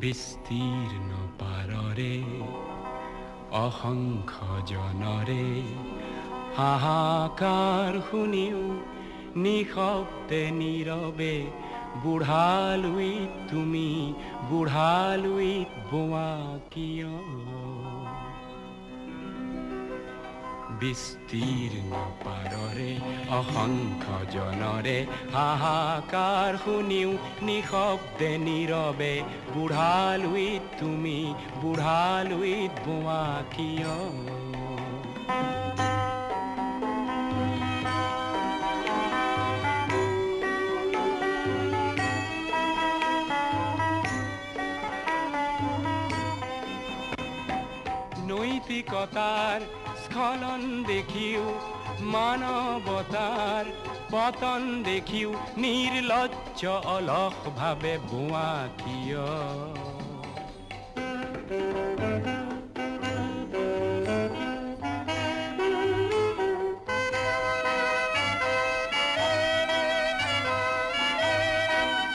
বিস্তীৰ্ণ পাৰৰে অসংখ্য জনৰে হাহাকাৰ শুনিও নিশব্দে নীৰৱে বুঢ়ালুইত তুমি বুঢ়ালুইত বোৱা কিয়? বিস্তীৰ্ণ পাৰৰে অসংখ্য জনৰে হাহাকাৰ শুনিও নিশব্দে নীৰৱে বুঢ়ালুইত তুমি বুঢ়ালুইত বোৱা কিয়? নৈতিকতাৰ স্খলন দেখিও, মানৱতাৰ পতন দেখিও নিৰ্লজ্জ অলস ভাৱে বোৱা কিয়?